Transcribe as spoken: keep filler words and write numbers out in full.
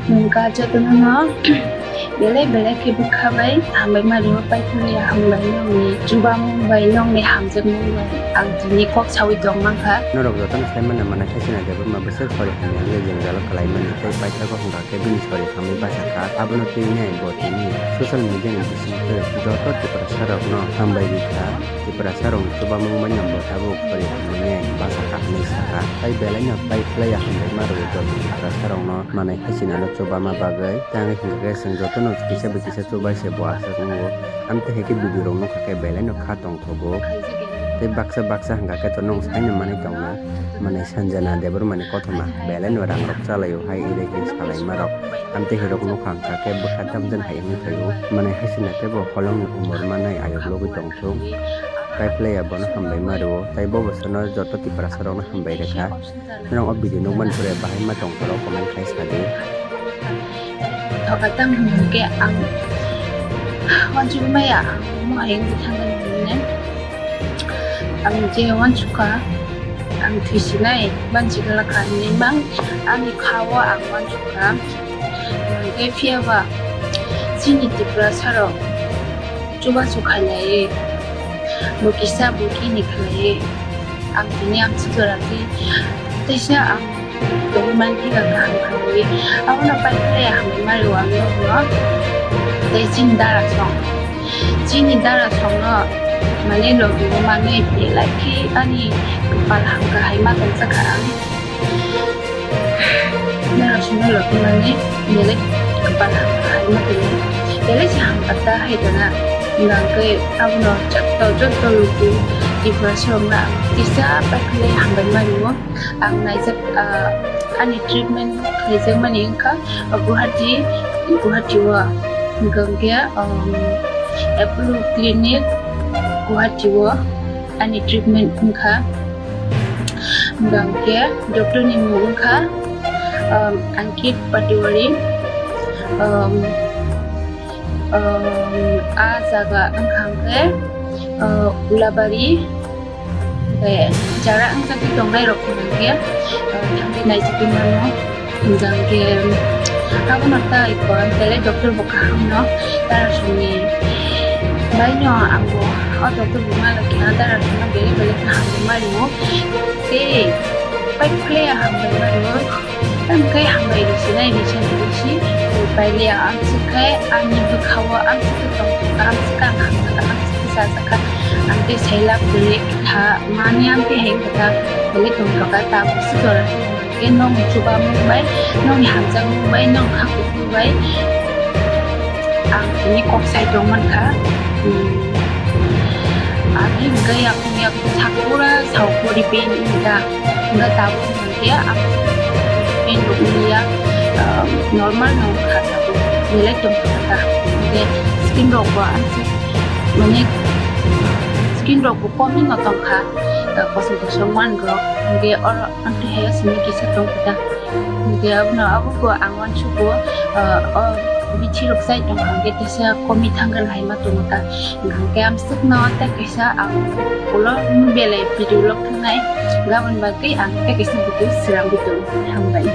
Nwng ka jotono no belai belai khe bwkha bai hambai ma rwo, paithakya hambai nokni chubamung bai, nokni hamjakmung bai ang tini kok saui tong mankha. Norok jotono sai mano, Manaisasina Debbarma bwswk sori hamya wngwi jwngjalo kwlaimani tei paithago hwnkha khe bini sori hamwi bachakha. Abono twi nai bo tini social media ni bisingtwi joto Tiprasarokno hambai rikha. Tiprasarokni chubamung bai no bo tabuk sori hamwi nai bachakha hwnwi sakha. Tai belaino tai phlaiya hambai ma rwo joto Tiprasarokno. Manai haisinano chubama bagwi. Tei ang hinkha khe chwng jotono kisa bai kisa chubai se bo aswk wngo. Amtwi hai khe video rok nukha khe belai no kha tongthogo. Tei baksa baksa hinkha khe to nwng saino manwi tongna. Manai Sanjana Debbarmani kothoma belai no rang rok chalaio hai ire khe salaima rok. Amtwi hai rok nukha hinkha khe bwkha tamjani hai wngwi thaio. Manai haisina tei bo holongni umor manai ayuk logwi tongthung. Tai phlaiya bono hambai ma rwo. Tai bo bwsano joto Tiprasa rokno hambai rwkha. Norok o video nukmani pore bahai ma tong toro comment khai sadi. Thoka tang hwnkhe ang wansuk maya, ang omo hai wngwi thangkha hinwi. Ang je wansukha, ang thwisinai bansi glakha hinwi mang ani kha-o ang wansukha. Hwnkhe phiyaba chini Tiprasarok chubachu khailaiwi, bo kisa bo kini khlaiwi, ang tini amswk jora twi teisa ang tongwi mankhe kaham khlaiwi. Abono paikhe hambai ma rwo ang nokno. Tei chini dara song, chini dara songno mane logi manwi belai khe ani kwpal hamkha hai ma tongjakha ang. Nang sumai rok mani belai kwbang hamkha hai ma tongwi. Belai se hamkha ta hai tongna. Hwnkhe abono joto joto luku Tiprasa rokno ang kisa paikhlai hambai ma rwo. Ang naijak, ah, ani treatment khlaijak mani wngkha, ah, Guwahati, Guwahati o. Hwnkhe, um, Apollo Clinic Guwahati o ani treatment wngkha. Hwnkhe doctor ni mung wngkha, um, Ankit Patwari, um, um, a jaga wngkha hwnkhe, uh, Ulabari, hwnkhe jara wngjakgwi tongnai rok hwnkhe, uh, thangwi naijagwi mano. Hwnkhe abono tai ko belai doctor bo kaham no, darasongni bai no ang bo o doctor bo ma khe darasongno belai belai kaham ma rwo. Tei paikhlai hambai ma rwo. Tamo khe hambai rwsinai rwsinai rwsi pailiya amswk khe ani bwkha-o amswk khe tong tongkha, amswk khe ang hamjakha, amswk khe chajakha, ang tei sailak kwrwi kha mani ang tei hai wngkha belai tongthokha tabuk swk jora. Khe nokni chubamung bai, nokni hamjakmung bai, nokni kha kuphur bai ang tini kok sai tong mankha. Hmm. Ang himkhe yakung yakung sakura sao pori pen wngkha. Hwnkhe tabuk hwnkhe ang pen rok wngya, ah, normal no wngkha tabuk. Belai tongthokha ta. Hwnkhe skin rok bo ang se, mane skin rok bo kom no tongkha. Ah, kosom kosom wan rok. Hwnkhe oro Amtwi hai aswkni kisa tong khe ta. Hwnkhe abono abo bo ang uansugo, ah, o bithi rok chai tong kha hwnkhe teisa komi thangkhe hai ma tongo ta. Hwnkhe amswkno tei kaisa ang ulo belai video log thangnai. Gabon bagwi ang tei kaisa video srangwi tongo. Hambai.